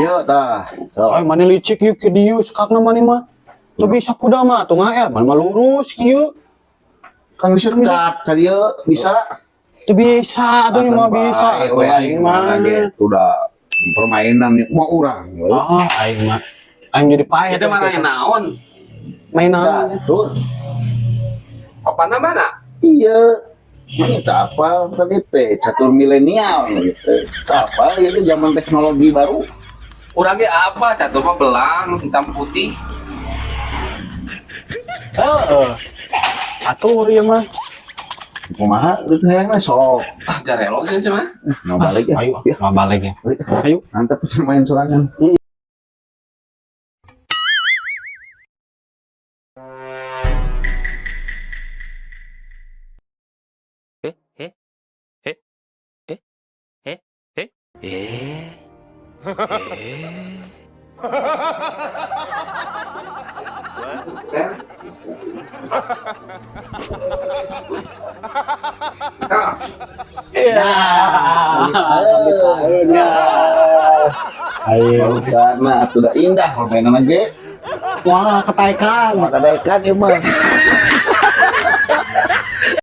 Dieu tah. Sok. Ay, mana licik yuk ke dieu sekakna mana mah. Tuh bisa kuda mah, tuh ngael, mana mah lurus kieu. Kan bisa ka dieu bisa. Tuh bisa, tuh mah bisa. Atuh Atuh aing mah gitu udah permainan mau urang. Ah, aing mah. Aing jadi pahit. Kita mana yang naon? Mainan. Catur. Papana mana? Iya. Ini tak apa kan itu catur milenial gitu. Tak apa itu zaman teknologi baru. Urang ge apa? Catur mah belang, hitam putih. Heeh. Catur ieu mah. Kumaha itu hayangna sok. Ah, garelo sih cuma. Mau balik ya. Ayo, Ya, mau balik ya. balik. Ayo. Mantap main sorangan. Ya. Ah, Iya. Ya. Ayo. Karena sudah indah permainan lagi. Wah, ketaikan. Maka daikan ya mah.